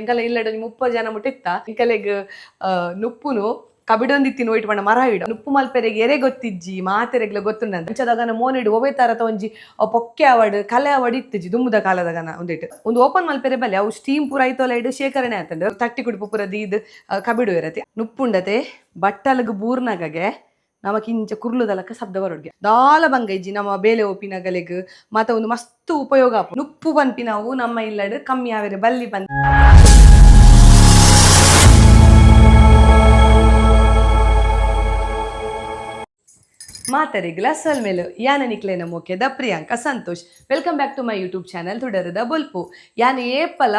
ಎಂಕಲ ಇಲ್ಲಡ 30 ಜನ ಮುಟ್ಟಿತ್ತ ಎಂಕಲೆಗ್ ನುಪ್ಪುನು ಕಬಿಡೊಂದಿತ್ತಿ ನೋಯ್ಟ್ ಪಂಡ ಮರ ಇಡ ನುಪ್ಪು ಮಲ್ಪೆರೆಗ್ ಎರೆ ಗೊತ್ತಿಜ್ಜಿ ಮಾತೆರೆಗ್ಲ ಗೊತ್ತುಂಡಂತ ಅಂಚದಾಗನ ಮೋನಿಡ್ ಒವ್ವೆ ತರತ ಒಂಜಿ ಪೊಕ್ಕೆ ಅವಡ್ ಕಲೆ ಅವಡ್ ಇತ್ತಿಜಿ ದುಂಬುದ ಕಾಲದಗನ ಒಂದಿಟ್ಟು ಒಂದು ಓಪನ್ ಮಲ್ಪೆರೆ ಬಲ್ಲೆ ಅವು ಸ್ಟೀಮ್ ಪೂರ ಐತೋಲ ಇಡು ಶೇಖರಣೆ ಆತಂಡು ತಟ್ಟಿ ಕುಡುಪು ಪೂರ ದೀದ್ ಕಬಿಡು ಇರತ್ತೆ ನುಪ್ಪುಂಡತೆ ಬಟ್ಟಲಗ್ ಬೂರ್ನಗಗೆ ನಮಕ್ ಇಂಚ ಕುರ್ಲುದಲಕ ಶಬ್ದ ಬರೋಡ್ಗೆ ದಾಲ ಬಂಗ ಇಜ್ಜಿ ನಮ್ಮ ಬೇಲೆ ಒಪ್ಪಿನಗಲೆಗ್ ಮಾತ ಒಂದು ಮಸ್ತ್ ಉಪಯೋಗ ಆಪುಂಡು. ನುಪ್ಪು ಪನ್ಪಿನವು ನಮ್ಮ ಇಲ್ಲಡ್ ಕಮ್ಮಿ ಆವೆರೆ ಬಲ್ಲಿ ಪನ್ ಮಾತರಿಗ್ಲ ಸೊಲ್ಮೆಲು ಯಾನ ನಿಕ್ಲೆನ ಮೋಕೆದ Priyanka Santosh. Welcome back to my YouTube channel ತುಡರದ ಬೊಲ್ಪು. ಯಾನ ಏಪಲ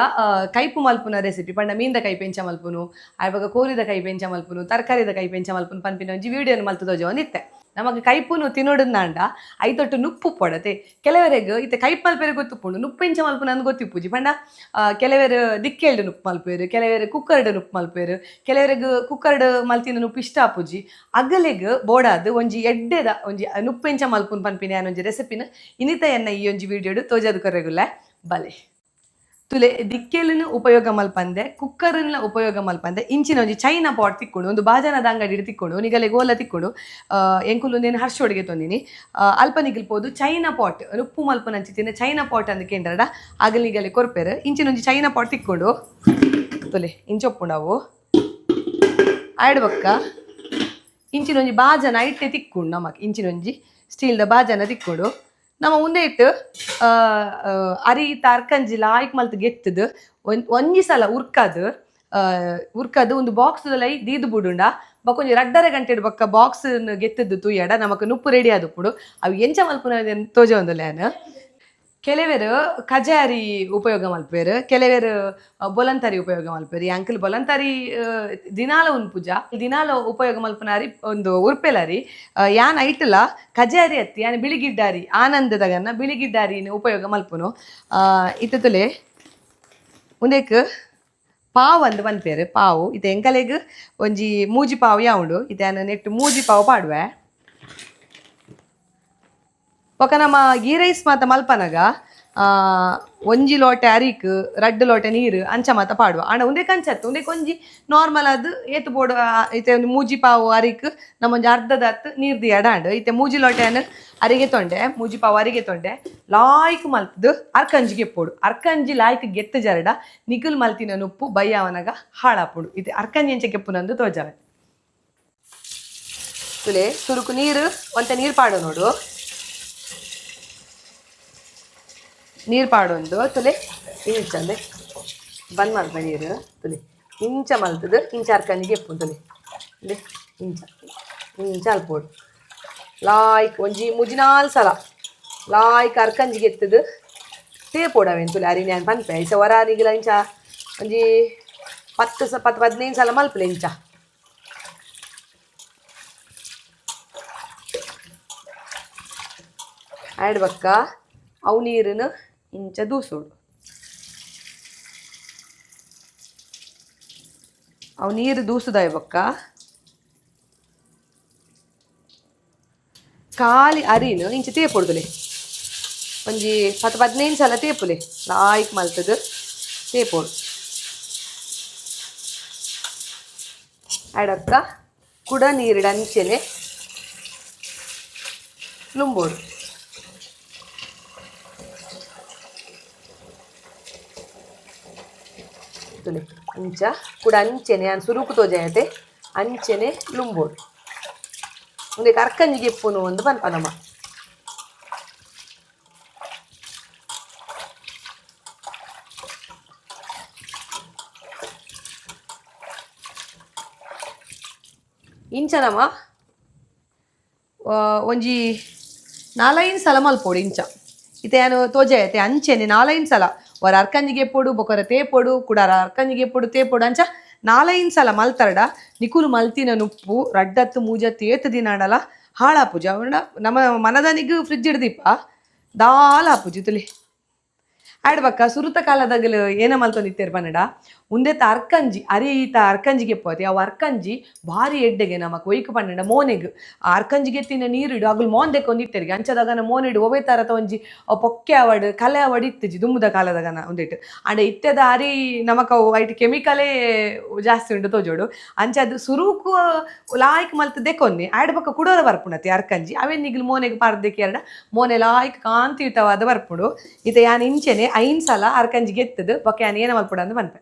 ಕೈಪು ಮಲ್ಪುನ ರೆಸಿಪಿ ಪಂಡ ಮೀನ್ದ ಕೈಪು ಎಂಚ ಮಲ್ಪುನು, ಆಯ್ಬಾಗ ಕೋರಿದ ಕೈಪು ಎಂಚ ಮಲ್ಪುನು, ತರಕಾರಿದ ಕೈಪು ಎಂಚ ಮಲ್ಪುನು ಪನ್ಪಿನ ಒಂಜಿ ವಿಡಿಯೋನು ಮಲ್ತು ತೋಜವೊಂದಿತ್ತೆ. ನಮಗ್ ಕೈಪುನು ತಿನ್ನೋಡಂದಾಂಡ ಐತೊಟ್ಟು ನುಪ್ಪು ಪೊಡತೆ. ಕೆಲವರೆಗ್ ಇತ್ತೆ ಕೈಪು ಮಲ್ಪೆರೆ ಗೊತ್ತುಪ್ಪುಂಡು, ನುಪ್ಪು ಎಂಚ ಮಲ್ಪುನ ಅಂದ್ ಗೊತ್ತಿಪ್ಪುಜಿ. ಪಂಡ ಕೆಲವೆರ್ ದಿಕ್ಕೆಲ್ಡ್ ನುಪ್ಪು ಮಲ್ಪುವೆರ್, ಕೆಲವೆರ್ ಕುಕ್ಕರ್ಡ್ ನುಪ್ಪು ಮಲ್ಪುವೆರ್, ಕೆಲವರೆಗ್ ಕುಕ್ಕರ್ಡ್ ಮಲ್ತಿನ ನುಪ್ಪು ಇಷ್ಟ ಆಪುಜಿ. ಅಗಲೆಗ್ ಬೋಡಾದ್ ಒಂಜಿ ಎಡ್ಡೆದ ಒಂಜಿ ನುಪ್ಪು ಎಂಚ ಮಲ್ಪುನು ಪನ್ಪಿನ ಯಾನ್ ಒಂಜಿ ರೆಸಿಪಿನ ಇನಿತ ಎನ್ನ ಈ ಒಂಜಿ ವಿಡಿಯೋಡು ತೋಜಾದ್ ಕೊರ್ರೆಗುಲ್ಲೆ ಬಲೆ. ತುಲೆ ದಿಕ್ಕೆಲುನು ಉಪಯೋಗ ಮಲ್ಪಂದೆ ಕುಕ್ಕರ್ನ ಉಪಯೋಗ ಮಲ್ಪಂದೆ ಇಂಚಿನ ಒಂಜಿ ಚೈನಾ ಪಾಟ್ ತಿಕ್ಕೊಂಡು ಒಂದು ಬಾಜನದ ಅಂಗಡಿ ತಿಕ್ಕೊಂಡು ನಿಗಲೆ ಗೋಲ ತಿಕ್ಕೊಂಡು ಎಂಕುಲು ಒಂದೇನು ಹರ್ಷೋಡಿಗೆ ತೊಂದಿನಿ. ಅಲ್ಪ ನಿಗಲ್ಪೋದು ಚೈನಾ ಪಾಟ್ ನುಪ್ಪು ಮಲ್ಪುನಂಚಿತ್ತಿನ ಚೈನಾ ಪಾಟ್ ಅಂದ್ ಕೇಂದ್ರಡ ಆಗಲ್ ನಿಗಲೆ ಕೊರ್ಪೆರ್. ಇಂಚಿನ ಒಂಜಿ ಚೈನಾ ಪಾಟ್ ತಿಕ್ಕೊಂಡು ತುಲೆ ಇಂಚೊಪ್ಪುಂಡವು ಆಯ್ಡ್ ಬೊಕ್ಕ ಇಂಚಿನ ಒಂಜಿ ಬಾಜನ ಇಟ್ಟೆ ತಿಕ್ಕೊಂಡು ನಮಕ್ ಇಂಚಿನ ಒಂಜಿ ಸ್ಟೀಲ್ದ ಬಾಜನ ತಿಕ್ಕೊಂಡು ನಮ್ಮ ಉಂದೆ ಇಟ್ಟು ಅರಿ ಅರ್ಕಂಜಿ ಲಾಯ್ಕ್ ಮಲ್ತ್ ಗೆತ್ತದು ಒಂಜಿ ಸಲ ಉರ್ಕದು ಉರ್ಕದು ಒಂದು ಬಾಕ್ಸ್ ಲೈ ದೀದು ಬುಡುಂಡ ಬೊಕ್ಕ ಒಂಜಿ ರಡ್ಡರೆ ಗಂಟೆ ಬೊಕ್ಕ ಬಾಕ್ಸ್ ಗೆತ್ತದ್ದು ತೂಯಡ ನಮಕ್ ನುಪ್ಪು ರೆಡಿ ಆದುಪ್ಪುಡು. ಅವು ಎಂಚ ಮಲ್ಪುನ ತೋಜ ಒಂದುಲ್ಯಾನ್. ಕೆಲವೆರ್ ಕಜಾರಿ ಉಪಯೋಗ ಮಲ್ಪುವೆರ್, ಕೆಲವೆರ್ ಬೊಲಂತರಿ ಉಪಯೋಗ ಮಲ್ಪುವೆರ್. ಈ ಅಂಕಲ್ ಬೊಲಂತರಿ ದಿನಾಲ ಉನ್ಪುಜ, ದಿನಾಲ ಉಪಯೋಗ ಮಲ್ಪುನಾರಿ ಒಂದು ಉರ್ಪೆಲರಿ. ಯಾನ್ ಐಟ್ಲ ಕಜಾರಿ ಅತ್ತಿ ಯಾನ್ ಬಿಳಿಗಿಡ್ಡಾರಿ ಆನಂದದಗನ್ನ ಬಿಳಿಗಿಡ್ಡಾರಿನ ಉಪಯೋಗ ಮಲ್ಪುನು. ಇತ್ತುಲೆ ಉಂದೆಕ್ ಪಾವು ಅಂದ್ ಪನ್ಪೆರ್ ಪಾವು. ಇತ್ತೆ ಎಂಕಲೆಗ್ ಒಂಜಿ ಮೂಜಿ ಪಾವು ಯಾವುಂಡು. ಇತ್ತೆ ಯಾನ್ ನೆಟ್ ಮೂಜಿ ಪಾವು ಪಾಡುವೆ. ಬೊಕ ನಮ್ಮ ಗೀ ರೈಸ್ ಮಾತ ಮಲ್ಪನಗ ಒಂಜಿ ಲೋಟೆ ಅರಿಕ್ ರಡ್ಡ್ ಲೋಟೆ ನೀರು ಅಂಚ ಮಾತ ಪಾಡುವ. ಆಂಡ ಉಂದೆಕ್ ಅಂಚತ್, ಉಂದೆಕ್ ಒಂಜಿ ನಾರ್ಮಲ್ ಆದ್ ಏತ್ ಬೋಡು. ಇತ್ತೆ ಒಂಜಿ ಮೂಜಿ ಪಾವು ಅರಿಕ್ ನಮ್ಮ ಒಂಜಿ ಅರ್ಧದತ್ ನೀರ್ ದಿಯಡಾಂಡ್. ಇತ್ತೆ ಮೂಜಿ ಲೋಟೆನ್ ಅರಿಗೆ ತೊಂಡೆ, ಮೂಜಿ ಪಾವು ಅರಿಗೆ ತೊಂಡೆ ಲಾಯ್ಕ್ ಮಲ್ತದು ಅರ್ಕಂಜಿ ಗೆಪ್ಪೊಡು. ಅರ್ಕಂಜಿ ಲಾಯ್ಕ್ ಗೆತ್ತು ಜರಡ ನಿಗುಲ್ ಮಲ್ತಿನ ನುಪ್ಪು ಬಯ್ಯಾವನಗ ಹಾಳಾಪುಂಡು. ಇತ್ತೆ ಅರ್ಕಂಜಿ ಎಂಚ ಗೆಪ್ಪುನಂದು ತೋಜಾವೆ. ತುಲೆ ಸುರುಕು ನೀರು ಒಂತೆ ನೀರು ಪಾಡು ನೋಡು. ನೀರು ಪಾಡೊಂದು ತುಲೆ ಇಂಚಂದೆ ಬಂದ್ ಮಲ್ಪ ನೀರು. ತುಲೆ ಇಂಚ ಮಲ್ತದು ಇಂಚ ಅರ್ಕಂಜಿಗೆ ಎಪ್ಪು. ತುಲೆ ಇಂದೆ ಇಂಚ ಇಂಚ ಅಲ್ಪೋಡು ಲಾಯ್ಕ್ ಒಂಜಿ ಮುಜಿನಾಲ್ ಸಲ ಲಾಯ್ಕ್ ಅರ್ಕಂಜಿಗೆ ಎತ್ತದು ತೇಪೋಡು ಅವೇನು. ತುಲೆ ಅರಿ ನಾನು ಪನ್ಪೆ ಐಸ ವರಾನಿಗಿಲ ಇಂಚ ಒಂಜಿ 10 ಸ 10 15 ಸಲ ಮಲ್ಪಲೆ ಇಂಚ. ಆಯ್ಡ್ ಬಕ್ಕ ಅವು ನೀರನ್ನು ಇಂಚ ದೂಸೋಡು. ಅವು ನೀರು ದೂಸುದಾಯ್ ಬೊಕ್ಕ ಖಾಲಿ ಅರಿನು ಇಂಚ ತೇಪೊಡುದುಲೆ ಒಂಜಿ 10 15 ಸಲ ತೇಪುಲೆ ಲಾಯ್ಕ್ ಮಲ್ತದು ತೇಪೊಡು. ಅಡಕ್ಕ ಕುಡ ನೀರಿಡ ಅಂಚೆನೆ ಲುಂಬೋಡು. ತುಲೆ ಇಂಚ ಕುಡ ಅಂಚೆನೆ ಯಾನ್ ಸುರುಕು ತೋಜಾಯತೆ ಅಂಚೆನೆ ಲುಂಬೋಡು. ಉಂದೆಕ್ ಅರ್ಕಂಜಿಗೆ ಎಪ್ಪುನು ಒಂದು ಪನ್ಪ ನಮ. ಇಂಚ ನಮ ಒಂಜಿ ನಾಲೈನ್ ಸಲ ಮಲ್ಪೊಡು ಇಂಚ. ಇತ್ತೆ ಯಾನ್ ತೋಜಾಯತೆ ಅಂಚೆನೆ ನಾಲೈನ್ ಸಲ ಒರ ಅರ್ಕಂಜಿಗೆ ಎಪ್ಪೊಡು, ಬೊಕೊರ ತೇಪೊಡು, ಕುಡಾರ ಅರ್ಕಂಜಿಗೆ ಎಪ್ಪೊಡು ತೇಪೊಡು. ಅಂಚ ನಾಲೈನ್ ಸಲ ಮಲ್ತರಡ ನಿಕುಲು ಮಲ್ತಿನ ನುಪ್ಪು ರಡ್ಡತ್ತು ಮೂಜತ್ತು ಏತ್ ದಿನ ಆಂಡಲ ಹಾಳಾಪುಜಿ. ಅವನ ನಮ್ಮ ಮನದನಿಗ್ ಫ್ರಿಜ್ ಇಡ್ದಿಪ್ಪ ದಾಲ ಆಪುಜಿ. ತುಲಿ ಆಡ್ಬಕ್ಕ ಸುರುತ ಕಾಲದಾಗಲು ಏನ ಮಲ್ತೊಂದಿತ್ತೇರ್ ಪನ್ನಡ ಉಂದೆತ ಅರ್ಕಂಜಿ ಅರಿತ ಅರ್ಕಂಜಿಗೆ ಪೋತೆ ಅವು ಅರ್ಕಂಜಿ ಭಾರಿ ಎಡ್ಡೆಗೆ ನಮಕ್ ಒಯ್ಕ್ ಪನ್ನಡ ಮೋನೆಗ್ ಆ ಅರ್ಕಂಜಿಗೆ ತಿನ್ನ ನೀರಿಡು ಅಗುಲು ಮೋನ್ ದೆಕ್ಕೊಂದಿತ್ತೆರಿಗೆ ಅಂಚದಾಗನ ಮೋನೆಡು ಒವೆ ತರತ ಒಂಜಿ ಪೊಕ್ಕೆ ಅವಡ್ ಕಲೆ ಅವಡ್ ಇತ್ತಿಜಿ ದುಂಬುದ ಕಾಲದಾಗನ ಒಂದಿಟ್ಟು. ಅಂಡ ಇತ್ತೆದ ಅರಿ ನಮಕ್ ಅವು ಐಟ್ ಕೆಮಿಕಲೇ ಜಾಸ್ತಿ ಉಂಡು ತೋಜೋಡು. ಅಂಚ ಅದು ಸುರುಕು ಲಾಯ್ಕ್ ಮಲ್ತ್ ದೆಕೊನ್ನಿ ಆಡ್ ಬೊಕ್ಕ ಕುಡೋರ ಬರ್ಪುಂಡತಿ ಅರ್ಕಂಜಿ ಅವೇನ್ ನಿಗ್ಲು ಮೋನೆಗ್ ಪಾರ್ದೆಕ್ ಎರಡ ಮೋನೆ ಲಾಯ್ಕ್ ಕಾಂತಿಯುತವಾದ ಬರ್ಪುಂಡು. ಇತ್ತೆ ಯಾನ್ ಇಂಚೆನೆ 5 ಸಲ ಅರ್ಕಂಜಿ ಗೆತ್ತದು ಬೊಕ್ಕ ಯಾನ್ ಏನ ಮಲ್ಪುಡು ಅಂದ್ ಪನ್ಪೆ.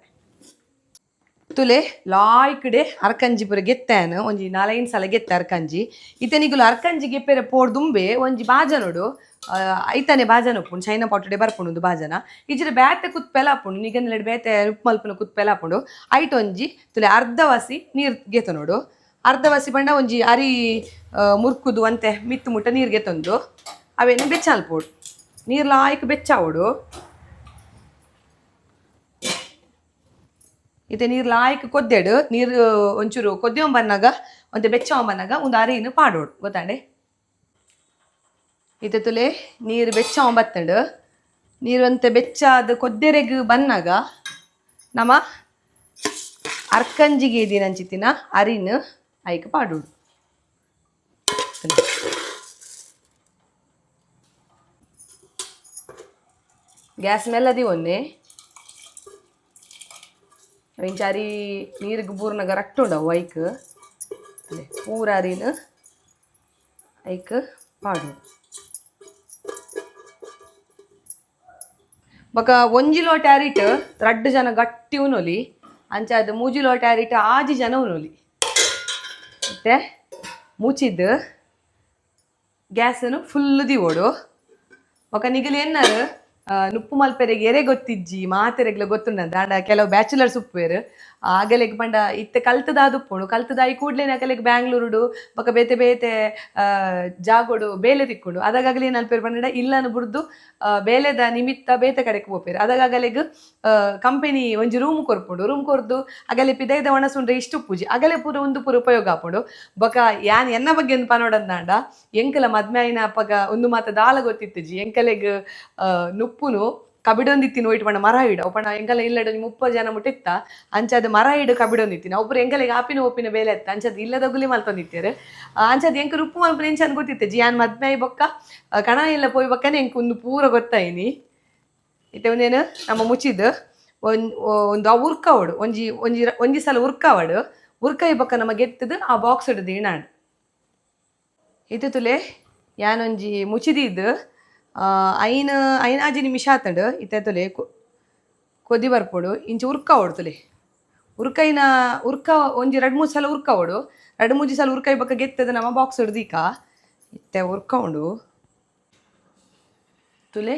ತುಲೆ ಲಾಯ್ಕ್ಡೆ ಅರ್ಕಂಜಿ ಪೂರ ಗೆತ್ತಾನು ಒಂಜಿ 4-5 ಸಲ ಗೆತ್ತ ಅರ್ಕಂಜಿ. ಇತ್ತೆ ನಿಗುಲು ಅರ್ಕಂಜಿ ಗೆಪ್ಪೆರೆ ಪೋಡ್ದುಂಬೆ ಒಂಜಿ ಬಾಜನೊಡು ಐತಾನೆ ಬಾಜನ ಉಪ್ಪುಂಡು ಚೈನಾ ಪಾಟುಡೆ ಬರ್ಪುಂಡು ಒಂದು ಬಾಜನ ಇಜ್ಜಿಡ ಬೇತೆ ಕುತ್ಪೆಲ ಆಪುಂಡು ನಿಗನೆಲೆಡ್ ಬೇತೆ ಉಪ್ಪು ಮಲ್ಪುನ ಕುತ್ಪೆಲ ಆಪುಂಡು. ಐಟ್ ಒಂಜಿ ತುಲೆ ಅರ್ಧ ವಾಸಿ ನೀರು ಗೆತ್ತನೋಡು. ಅರ್ಧ ವಾಸಿ ಪಂಡ ಒಂಜಿ ಅರಿ ಮುರ್ಕುದು ಅಂತೆ ಮಿತ್ತು ಮುಟ್ಟ ನೀರು ಗೆತ್ತೊಂದು ಅವೇನು ಬೆಚ್ಚ ಅಲ್ಪೋಡು ನೀರು ಲಾಯ್ಕ್ ಬೆಚ್ಚಾವೋಡು. ಇತ್ತೆ ನೀರು ಲಾಯ್ಕ್ ಕೊದ್ದೆಡು ನೀರು ಒಂಚೂರು ಕೊದ್ದಿಯೊಂಬ್ ಬನ್ನಾಗ ಒಂತೆ ಬೆಚ್ಚ ಬನ್ನಾಗ ಒಂದು ಅರಿನು ಪಾಡೋಡು ಗೊತ್ತಾಂಡೆ. ಇತ್ತೆ ತುಲೆ ನೀರು ಬೆಚ್ಚ ಬತ್ತಂಡು ನೀರು ಒಂತೆ ಬೆಚ್ಚಾದ ಕೊದ್ದೆರೆಗ್ ಬನ್ನಾಗ ನಮ ಅರ್ಕಂಜಿಗೆ ಇದಿನಂಚಿತ್ತಿನ ಅರಿನ್ ಐಕ್ ಪಾಡೋಡು. ಗ್ಯಾಸ್ ಮೇಲೆ ಒನ್ನೆ ಇಂಚ ಅರಿ ನೀರಿಗೆ ಬೂರ್ನಾಗ ರಟ್ಟು ಉಂಡವು ಐಕ್ ಪೂರ ಅರಿನ ಐಕ್ ಪಾಡೋಡು. ಬೊಕ ಒಂಜಿ ಲೋಟ ಅರಿಟ್ ರಡ್ಡು ಜನ ಗಟ್ಟಿ ಉನೊಲಿ ಅಂಚ ಅದು ಮೂಜಿ ಲೋಟ ಅರಿಟ್ 6 ಜನ ಉನೊಲಿ. ಮತ್ತೆ ಮುಚ್ಚಿದ್ದು ಗ್ಯಾಸನ್ನು ಫುಲ್ ದಿವೋಡು. ಬೊಕ ನಿಗಲು ಎನ್ನಾರು ನುಪ್ಪು ಮಲ್ಪೆರೆಗ್ ಎರೆ ಗೊತ್ತಿಜ್ಜಿ ಮಾತೆರೆಗ್ಲ ಗೊತ್ತುಂಡಂತ ಆಂಡ ಕೆಲವು ಬ್ಯಾಚುಲರ್ಸ್ ಉಪ್ಪುವೆರ್ ಅಗಲೆಗ್ ಪಂಡ ಇತ್ತೆ ಕಲ್ತದಾದ್ ಉಪ್ಪುಂಡು ಕಲ್ತದಾಯಿ ಕೂಡ್ಲೆನೆ ಅಗಲೆಗ್ ಬ್ಯಾಂಗ್ಳೂರುಡು ಬೊಕ ಬೇತೆ ಬೇತೆ ಜಾಗೋಡು ಬೇಲೆ ತಿಕ್ಕುಂಡು. ಅದಾಗ ಅಗಲ್ ಏನ್ ಅನ್ಪೆರ್ ಪಂಡ ಇಲ್ಲನ ಬುಡ್ದು ಬೇಲೆದ ನಿಮಿತ್ತ ಬೇತೆ ಕಡೆಕ್ ಪೋಪೆರ್. ಅದಾಗ ಅಗಲೆಗ್ ಕಂಪೆನಿ ಒಂಜಿ ರೂಮ್ ಕೊರ್ಪುಂಡು. ರೂಮ್ ಕೊರ್ದು ಅಗಲೆ ಪಿದಯ್ದ ಒಣಸ್ ಉಂಡ್ರೆ ಇಷ್ಟ ಉಪ್ಪುಜಿ ಅಗಲೆ ಪೂರ ಉಂದು ಪೂರ ಉಪಯೋಗ ಆಪುಂಡು. ಬೊಕ ಯಾನ್ ಎನ್ನ ಬಗ್ಗೆ ಒಂದು ಪನೊಡಂದಾಂಡ ಎಂಕಲ ಮದ್ಮೆ ಆಯಿನ ಅಪಗ ಉಂದು ಮಾತ ದಾಲ ಗೊತ್ತಿತ್ತಿಜಿ ಎಂಕಲೆಗ್ ನುಪ್ಪುನು ಕಬಿಡೊಂದಿತ್ತಿನ ಒಯ್ಟ್ ಪಂಡ ಮರ ಇಡು ಅವು ಪಂಡ ಎಂಕಲ ಇಲ್ಲಡ್ ಒಂಜಿ 30 ಜನ ಮುಟ್ಟ ಇತ್ತ ಅಂಚಾದ್ ಮರ ಇಡು ಕಬಿಡೊಂದಿತ್ತಿನ ಅವು ಎಂಕಲೆಗ್ ಆಪಿನ ಓಪಿನ ಬೇಲೆ ಇತ್ತ ಅಂಚಾದ್ ಇಲ್ಲದಗುಲಿ ಮಲ್ತೊಂದಿತ್ತೆರ್. ಅಂಚಾದ್ ಎಂಕ್ ನುಪ್ಪು ಮಲ್ಪುನ ಎಂಚ ಅಂದ್ ಗೊತ್ತಿತ್ತಿಜಿ ಯಾನ್ ಮದ್ಮೆ ಆಯಿ ಬೊಕ್ಕ ಕಣ ಇಲ್ಲ ಪೋಯಿ ಬೊಕ್ಕನೆ ಎಂಕ್ ಉಂದು ಪೂರ ಗೊತ್ತಾಯಿನಿ. ಇತ್ತೆ ಉಂದೇನು ನಮ್ಮ ಮುಚ್ಚಿದ್ ಒಂದು ಆ ಉರ್ಕಾವೊಡು ಒಂಜಿ ಒಂಜಿ ಒಂಜಿ ಸಲ ಉರ್ಕಾವಡು ಉರ್ಕಾಯಿ ಬೊಕ್ಕ ನಮ್ಮ ಗೆತ್ತದು ಆ ಬಾಕ್ಸ್ ಇಡುದು ಇಣಾಂಡ್. ಇತ್ತೆ ತುಲೆ ಯಾನೊಂಜಿ ಮುಚ್ಚಿದೀದ್ ಐನ್ 5 ನಿಮಿಷ ಆತಂಡು. ಇತ್ತೆ ತುಲೆ ಕೊದಿ ಬರ್ಪುಂಡು ಇಂಚ ಉರ್ಕಾವೊಡು ತುಲೆ ಉರ್ಕೈನ ಉರ್ಕ ಒಂಜಿ 2-3 ಸಲ ಉರ್ಕಾವೊಡು 2-3 ಸಲ ಉರ್ಕಾಯಿ ಬೊಕ್ಕ ಗೆತ್ತದು ನಮ್ಮ ಬಾಕ್ಸ್ ಹಿಡ್ದೀಕ ಇತ್ತೆ ಉರ್ಕೌಂಡು ತುಲೆ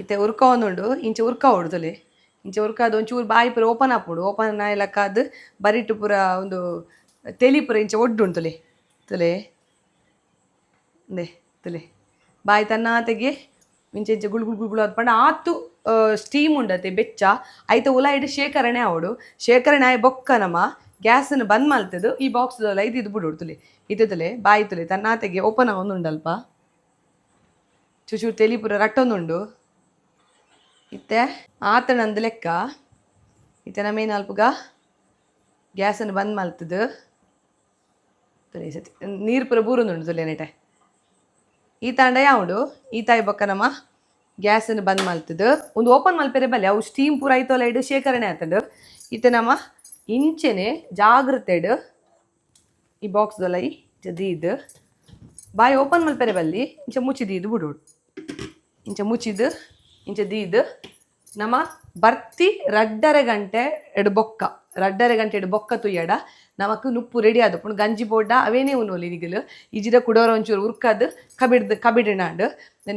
ಇತ್ತೆ ಉರ್ಕವೊಂದುಂಡು ಇಂಚ ಉರ್ಕಾವೊಡು ತುಲೆ ಇಂಚ ಉರ್ಕಾದ್ ಒಂಚೂರು ಬಾಯಿ ಪೂರ ಓಪನ್ ಆಪುಂಡು ಓಪನ್ ಆಯ್ಲಕ್ಕಾದ್ ಬರಿಟ್ ಪೂರ ಒಂದು ತೆಲಿ ಪೂರ ಇಂಚ ಒಡ್ಡುಂಡು ತುಲೆ ತುಲೆ ಇಂದೆ ತುಲೆ ಬಾಯಿ ತನ್ನಾತೆಗೆ ಇಂಚ ಇಂಚ ಗುಳು ಗುಳು ಗುಳು ಪಂಡ ಆತು ಸ್ಟೀಮ್ ಉಂಡತೆ ಬೆಚ್ಚ ಐತ ಉಲಾಯಿಡ್ ಶೇಖರಣೆ ಆವೊಡು. ಶೇಖರಣೆ ಆಯಿ ಬೊಕ್ಕ ನಮ ಗ್ಯಾಸನ್ನು ಬಂದ್ ಮಲ್ತದು ಈ ಬಾಕ್ಸ್ ಐದು ಇದು ಬಿಡೋಡು ತುಲೆ ಇತ್ತೆ ತುಲೆ ಬಾಯಿ ತುಲೆ ತನ್ನಾತೆಗೆ ಓಪನ್ ಆವೊಂದುಂಡಲ್ಪ ಚೂಚೂರು ತೆಲಿ ಪೂರ ರಟ್ಟೊಂದುಂಡು. ಇತ್ತೆ ಆತಣಂದು ಲೆಕ್ಕ ಇತ್ತೆ ನಮೇನ್ ಅಲ್ಪಗ ಗ್ಯಾಸನ್ನು ಬಂದ್ ಮಲ್ತದು ತುಲೆ ಸತಿ ನೀರು ಪೂರ ಬೂರೊಂದುಂಡು ತುಲೆ ನೆಟೆ ಈ ತಾಂಡ ಯಾವುಡು ಈ ತಾಯಿ ಬೊಕ್ಕ ನಮ ಗ್ಯಾಸನ್ನು ಬಂದ್ ಮಲ್ತದು ಒಂದು ಓಪನ್ ಮಲ್ಪೆರೆ ಬಲ್ಲೆ ಅವು ಸ್ಟೀಮ್ ಪೂರ ಐತೋಲ ಇಡು ಶೇಖರಣೆ ಆತಂಡು. ಇತ್ತೆ ನಮ ಇಂಚೆನೆ ಜಾಗ್ರತೆಡ್ ಈ ಬಾಕ್ಸ್ ದೊಲೈ ಇಂಚ ದೀದ್ ಬಾಯಿ ಓಪನ್ ಮಲ್ಪೆರೆ ಬಲ್ಲಿ ಇಂಚ ಮುಚ್ಚಿದೀದ್ ಬಿಡೋಡು ಇಂಚ ಮುಚ್ಚಿದ್ ಇಂಚ ದೀದ್ ನಮ ಬರ್ತಿ 2.5 ಗಂಟೆ ಎಡು ಬೊಕ್ಕ 2.5 ಗಂಟೆ ಎಡು ಬೊಕ್ಕ ತುಯ್ಯಡ ನಮಕ್ ನುಪ್ಪು ರೆಡಿ ಆದಪುಂಡು. ಗಂಜಿ ಬೋಡ್ಡ ಅವೇನೇ ಉನೊಲಿ ನಿಗಲು ಇಜಿಡ ಕುಡೋರ ಒಂಚೂರು ಉರ್ಕದ್ ಕಬಿಡ್ದು ಕಬಿಡಿನಾಂಡ್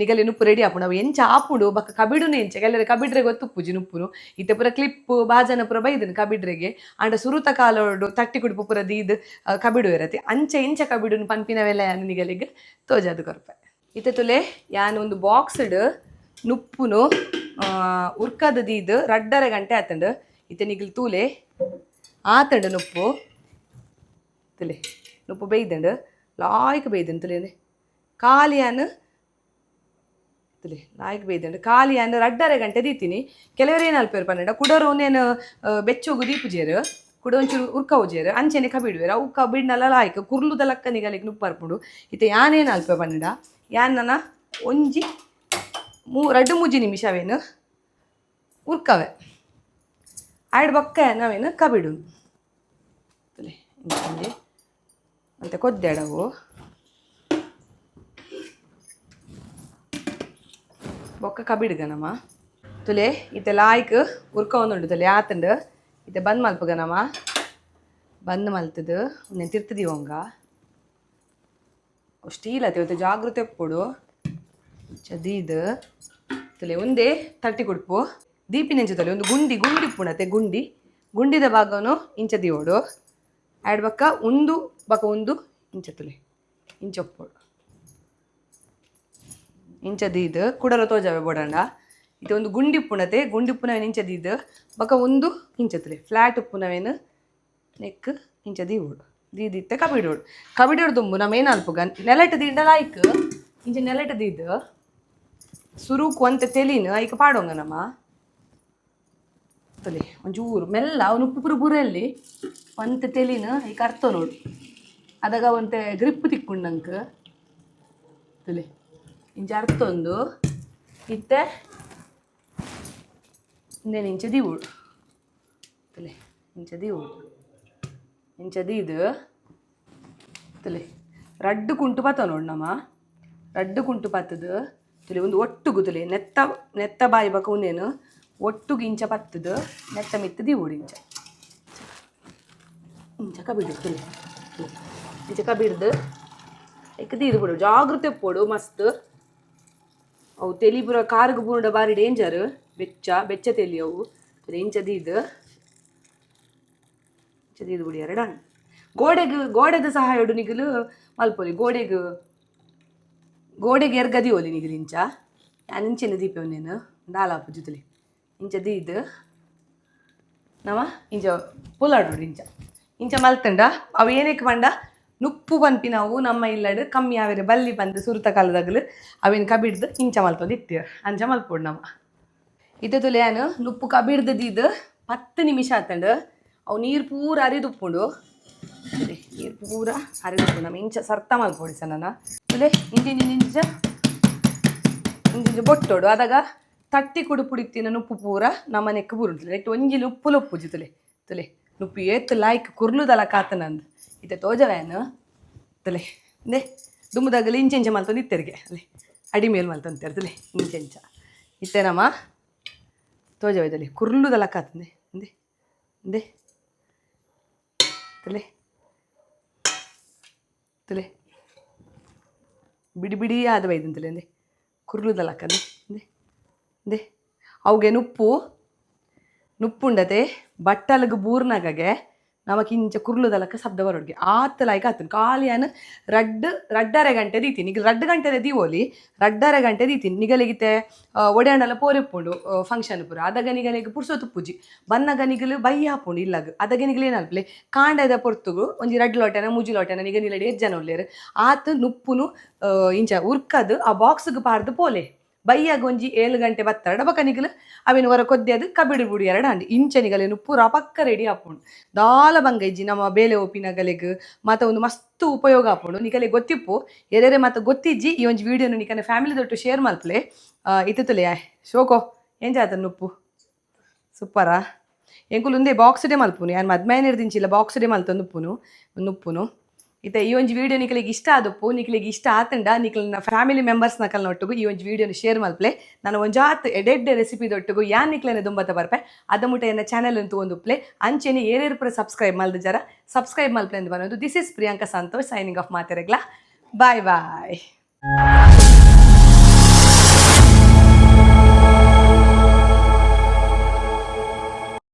ನಿಗಲಿ ನುಪ್ಪು ರೆಡಿ ಆಪುಂಡು. ಅವು ಎಂಚ ಆಪುಂಡು ಬೊಕ್ಕ ಕಬಿಡುನು ಎಂಚ ಕೆಲವರೆ ಕಬಿಡ್ರೆ ಗೊತ್ತುಪ್ಪುಜಿ ನುಪ್ಪುನು ಇತ್ತೆ ಪೂರ ಕ್ಲಿಪ್ ಬಾಜನ ಪೂರ ಬೈದನು ಕಬಿಡ್ರೆಗೆ ಆಂಡ ಸುರುತ ಕಾಲೋಡು ತಟ್ಟಿ ಕುಡುಪು ಪೂರ ದೀದ್ ಕಬಿಡು ಇರತ್ತೆ ಅಂಚ ಎಂಚ ಕಬಿಡುನು ಪನ್ಪಿನವೆಲ್ಲ ಯಾನ್ ನಿಗಲಿಗ್ ತೋಜಾದ್ ಕೊರ್ಪೆ. ಇತ್ತೆ ತುಲೆ ಯಾನ್ ಒಂದು ಬಾಕ್ಸ್ಡ್ ನುಪ್ಪುನು ಉರ್ಕದ್ ದೀದ್ 2.5 ಗಂಟೆ ಆತಂಡು. ಇತ್ತೆ ನಿಗಲ್ ತೂಲೆ ಆತಂಡು ನುಪ್ಪು ತುಲೆ ನುಪ್ಪು ಬೇಯ್ದಂಡು ಲಾಯ್ಕ್ ಬೇಯ್ದಂಡು ತುಲೆ ಕಾಲಿಯಾನ್ ತುಲೆ ಲಾಯ್ಕ್ ಬೇಯ್ದಂಡು. ಖಾಲಿ ಅಂದ್ರೆ ರಡ್ಡರೆ ಗಂಟೆ ದೀತೀನಿ. ಕೆಲವರು ಏನು ಅಲ್ಪೇರು ಪನ್ನಡ ಕುಡೋರು ಒಂದೇನು ಬೆಚ್ಚೋಗು ದೀಪುಜೇರು, ಕುಡ ಒಂಚೂರು ಉರ್ಕ ಉಜೇರು, ಅಂಚೆನೆ ಕಬಿಡುವೆರು. ಅವು ಕಬಿಡ್ನಲ್ಲ ಲಾಯ್ಕ್ ಕುರ್ಲುದ ಲಕ್ಕ ನಿಗಲಿಗೆ ನುಪ್ಪು ಬರ್ಪುಂಡು. ಇತ್ತೆ ಯಾನೇನು ಅಲ್ಪೆ ಪನ್ನಡ, ಯಾನ್ ನನ ಒಂಜಿ ರಡ್ಡು ಮೂಜಿ ನಿಮಿಷ ಅವೇನು ಉರ್ಕವೆ. ಆಯ್ಡ್ ಬೊಕ್ಕ ನಾವೇನು ಕಬಿಡು. ತುಲೆ ಇಂಚ ಅಂತೆ ಕೊದ್ದೆಡವು. ಬೊಕ್ಕ ಕಬಿಡ್ಗ ನಮ್ಮ. ತುಲೆ ಇತ್ತೆ ಲಾಯ್ಕ್ ಉರ್ಕ ಒಂದುಂಡು. ತುಲೆ ಆತಂಡು. ಇತ್ತೆ ಬಂದ್ ಮಲ್ಪುಗ ನಮ್ಮ. ಬಂದ್ ಮಲ್ತದು ಉಂದೆನ್ ತಿರ್ತ್ ದೀವೊಂಗ. ಸ್ಟೀಲ್ ಅತೆ ಇವತ್ತು, ಜಾಗೃತೆ ಉಪ್ಪೊಡು. ಚದೀದ್ ತುಲೆ ಒಂದೇ ತಟ್ಟಿ ಕೊಡ್ಪು ದೀಪಿನೆಂಚ. ತೊಲೆ ಒಂದು ಗುಂಡಿ ಗುಂಡಿ ಉಪ್ಪುಣತೆ. ಗುಂಡಿ ಗುಂಡಿದ ಭಾಗನು ಇಂಚ ದೀವೊಡು. ಆಯ್ಡ್ ಬೊಕ್ಕ ಉಂದು ಬೊಕ್ಕ ಉಂದು ಇಂಚ. ತುಲೆ ಇಂಚ ಉಪ್ಪೊಡು. ಇಂಚ ದೀದ್ ಕುಡಲ ತೋಜಾವೆ ಬೋಡಂಡ. ಇದು ಒಂದು ಗುಂಡಿ ಉಪ್ಪುಣತೆ. ಗುಂಡಿ ಉಪ್ಪುನವೇನು ಇಂಚ ದೀದ್ ಬೊಕ್ಕ ಒಂದು ಇಂಚ. ತುಲೆ ಫ್ಲಾಟ್ ಉಪ್ಪುನವೇನು ನೆಕ್ ಇಂಚ ದೀವೊಡು. ದೀದಿತ್ತೆ ಕಬಿಡೋಡು. ಕಬಿಡೋಡು ದುಂಬು ನಮ್ಮ ಏನು ಅಲ್ಪುಗ, ನೆಲಟ್ ದಿಂಡ ಲಾಯ್ಕ್ ಇಂಚ ನೆಲಟ್ ದೀದ್ ಸುರುಕು ಒಂತೆ ತೆಲಿನ ಐಕ್ ಪಾಡೋಂಗ ನಮ್ಮ. ತುಲೆ ಒಂಚೂರು ಮೆಲ್ಲ ಅವನು ಉಪ್ಪು ಪುರು ಬುರಲ್ಲಿ ಒಂತೆ ತೆಲಿನ ಐಕ್ ಅರ್ಥ ನೋಡು. ಅದಾಗ ಒಂತೆ ಗ್ರಿಪ್ ತಿಕ್ಕೊಂಡಂಕ. ತುಲೆ ಇಂಚ ಅರ್ಥೊಂದು ಇತ್ತೆ ಇಂದೇನು ಇಂಚ ದೀವೋಡು. ತುಲೆ ಇಂಚ ದೀವೋಡು. ಇಂಚ ದೀದ್ ತುಲೆ ರಡ್ಡು ಕುಂಟು ಪತ್ತ ನೋಡು ನಮ್ಮ. ರಡ್ಡು ಕುಂಟು ಪತ್ತದು ತುಲೆ ಒಂದು ಒಟ್ಟುಗು. ತುಲೆ ನೆತ್ತ ನೆತ್ತ ಬಾಯಿ ಬಕ ಒಂದೇನು ಒಟ್ಟುಗು ಇಂಚ ಪತ್ತದು ನೆತ್ತ ಮಿತ್ತು ದೀವೋಡು. ಇಂಚ ಇಂಚ ಕಬಿಡು. ತುಲೆ ಇಂಚ ಕಬಿಡ್ದು ಐಕ್ ದೀದು ಬಿಡು. ಜಾಗೃತೆ ಪೋಡು ಮಸ್ತ್. ಅವು ತೆಲಿ ಪೂರ ಕಾರ್ಗ್ ಬೂರ್ಂಡ ಬಾರಿ ಡೇಂಜರ್. ಬೆಚ್ಚ ಬೆಚ್ಚ ತೆಲಿ ಅವು. ತುಲೆ ಇಂಚ ದೀದ್ ಇಂಚ ದೀದ್ ಬಿಡಿ. ಎರಡ ಗೋಡೆಗ್ ಗೋಡೆದ ಸಹಾಯೊಡು ನಿಗುಲು ಮಲ್ಪೊಲಿ. ಗೋಡೆಗ್ ಗೋಡೆಗ್ ಎರ್ಗ ದೀವೊಲಿ ನಿಗುಲು ಇಂಚ. ಯಾನ್ ಇಂಚೆನೆ ದೀಪೆ ಒಂದೇನು ದಾಲ ಆಪುಜಿ. ತುಲೆ ಇಂಚ ದೀದ್ ನಮ ಇಂಚ ಪುಲಾಡೋಡು. ಇಂಚ ಇಂಚ ಮಲ್ತಂಡ ಅವು ಏನಕ್ಕೆ ಪಂಡ ನುಪ್ಪು ಪನ್ಪಿನವು ನಮ್ಮ ಇಲ್ಲಡ್ ಕಮ್ಮಿ ಆವೆರೆ ಬಲ್ಲಿ ಪಂದ್ ಸುರುತ ಕಾಲದಾಗಲು ಅವೇನು ಕಬಿಡ್ದು ಇಂಚ ಮಲ್ತೊಂದು ಇತ್ತೆರ್. ಅಂಚ ಮಲ್ಪೊಡು ನಮ. ಇತ್ತೆ ತುಲೆ ಯಾನ್ ನುಪ್ಪು ಕಬಿಡ್ದು ದೀದ್ 10 ನಿಮಿಷ ಆತಂಡ್. ಅವು ನೀರು ಪೂರ ಅರಿದುಪ್ಪುಂಡು. ನೀರು ಪೂರ ಅರಿದುಪ್ಪುಂಡು. ನಮ್ಮ ಇಂಚ ಸರ್ತ ಮಲ್ಪೊಡು ಸಣ್ಣ. ತುಲೆ ಇಂಚ ಇಂಚ ಇಂಚ ಇಂಚ ಇಂಚ ಬೊಟ್ಟೋಡು. ಅದಾಗ ತಟ್ಟಿ ಕುಡುಪುಡಿತ್ತಿನ ನುಪ್ಪು ಪೂರ ನಮ್ಮ ನೆಕ್ಕ್ ಬೂರುಂಡು. ನೆಟ್ ಒಂಜಿ ನುಪ್ಪು ಲೊಪ್ಪುಜಿ. ತುಲೆ ತುಲೆ ನುಪ್ಪು ಏತ್ ಲಾಯ್ಕ್ ಕುರ್ಲುದಲ ಕಾತನಂದ್ ಇತ್ತೆ ತೋಜವೇನು. ತುಲೆ ಇಂದೆ ದುಂಬುದಾಗಲಿ ಇಂಚ ಇಂಚ ಮಲ್ತೊಂದು ಇತ್ತೆರಿಗೆ ಅಲ್ಲಿ ಅಡಿ ಮೇಲ್ ಮಲ್ತೊಂತೇರು. ತುಲೆ ಇಂಚ ಇಂಚ ಇತ್ತೆ ನಮ್ಮ ತೋಜವೆ. ತುಲೆ ಕುರ್ಲುದಲ ಕಾತಂದೆ. ಇಂದೆ ಇಂದೆ ತುಲೆ ತುಲೆ ಬಿಡಿ ಬಿಡಿ ಆದ ಬೈದಂತಲೆ. ಅಂದೆ ಕುರ್ಲುದಲಕ್ಕಂದೆ. ಇಂದೆ ಇಂದೆ ಅವುಗೆ ನುಪ್ಪು ನುಪ್ಪುಂಡತೆ ಬಟ್ಟಲಗ್ ಬೂರ್ನಗಗೆ ನಮಕ್ ಇಂಚ ಕುರ್ಲುದಲಕ್ಕ ಶಬ್ದ ಬರೋಡ್ಗೆ ಆತ್ ಲಾಯ್ಕ್ ಆತನ್. ಖಾಲಿ ಯಾನ್ ರಡ್ಡ್ ರಡ್ಡರೆ ಗಂಟೆ ದೀತೀನಿ. ಈಗ 2 ಗಂಟೆ ದೀವೊಲಿ, ರಡ್ಡರೆ ಗಂಟೆ ದೀತೀನಿ. ನಿಗಲಿಗಿತೆ ಒಡೆಯಂಡಲ ಪೋರೆಪ್ಪುಂಡು ಫಂಕ್ಷನ್ ಪೂರ. ಅದಗ ನಿಗಲಿಗೆ ಪುರ್ಸೊತ್ತು ಪೂಜಿ ಬನ್ನಗ ನಿಗಲು ಬಯ್ಯ ಆಪುಂಡು ಇಲ್ಲಗ್. ಅದಗ ನಿಗಲು ಏನಲ್ಪಲೆ, ಕಾಂಡದ ಪೊರ್ತುಗು ಒಂಜಿ ರಡ್ಡ್ ಲೋಟೆನ ಮೂಜಿ ಲೋಟೆನ ನಿಗ ನಿಲಡಿ ಎಜ್ಜನ ಜನ ಉಲ್ಲೆರ್ ಆತ್ ನುಪ್ಪುನು ಇಂಚ ಉರ್ಕದ್ ಆ ಬಾಕ್ಸ್ಗ್ ಪಾಡ್ದ್ ಪೋಲೆ. ಬಯ್ಯಾಗ ಒಂಜಿ 7 ಗಂಟೆ ಬತ್ತರಡ ಬೊಕ ನಿಗಲು ಅವೆನ್ ಒರ ಕೊದ್ದೆ ಕಬಿಡಿ ಬುಡಿ ಎರಡು ಅಂಡಿ. ಇಂಚ ನಿಗಲೆ ನುಪ್ಪು ರಪಕ್ಕ ರೆಡಿ ಆಪುಂಡು. ದಾಲ ಬಂಗ ಇಜ್ಜಿ. ನಮ್ಮ ಬೇಲೆ ಒಪಿನಗಲೆಗ್ ಮಾತ ಒಂದು ಮಸ್ತ್ ಉಪಯೋಗ ಆಪುಂಡು. ನಿಕಲೆ ಗೊತ್ತಿಪ್ಪು, ಎರೆರೆ ಮಾತ ಗೊತ್ತಿಜ್ಜಿ. ಈ ಒಂಜಿ ವಿಡಿಯೋನು ನಿಕನೆ ಫ್ಯಾಮಿಲಿ ದೊಟ್ಟು ಶೇರ್ ಮಲ್ಪಲೆ. ಇತ್ತುಲೆ ಶೋಕೋ ಎಂಜಾತ ನುಪ್ಪು ಸೂಪರಾ. ಎಂಕುಲು ಉಂದೇ ಬಾಕ್ಸ್ ಡೇ ಮಲ್ಪುನು. ಯಾನ್ ಮದ್ಮೆ ದಿಂಚಿಲ್ಲ ಬಾಕ್ಸ್ ಡೇ ಮಲ್ತೊಂದು ಉಪ್ಪುನು ನುಪ್ಪುನು. ಇತ್ತೆ ಈ ಒಂಜಿ ವಿಡಿಯೋ ನಿಕಲಿಗೆ ಇಷ್ಟ ಆದಪ್ಪು. ನಿಕಲಿಗೆ ಇಷ್ಟ ಆತಂಡ ನಿಕಲ್ನ ಫ್ಯಾಮಿಲಿ ಮೆಂಬರ್ಸ್ ನಕಲ್ನ ಒಟ್ಟುಗು ಈ ಒಂಜಿ ವಿಡಿಯೋನ ಶೇರ್ ಮಲ್ಪಲೆ. ನಾನು ಒಂಜಾತ್ ಎಡೆಡ್ಡೆ ರೆಸಿಪಿ ದೊಟ್ಟುಗು ಯಾನ್ ನಿಕ್ಲೆನ ದುಂಬತ್ತ ಬರ್ಪೆ. ಅದ ಮುಟ್ಟ ಎನ್ನ ಚಾನೆಲ್ ಅಂತೂ ಒಂದು ಉಪ್ಲೆ. ಅಂಚೆನೆ ಏರೇರು ಪೂರ ಸಬ್ಸ್ಕ್ರೈಬ್ ಮಲ್ದ ಜರ ಸಬ್ಸ್ಕ್ರೈಬ್ ಮಲ್ಪಲೆ ಅಂತ ಬರೋದು. This is Priyanka Santosh signing off. ಮಾತೆರೆಗ್ಲಾ bye bye.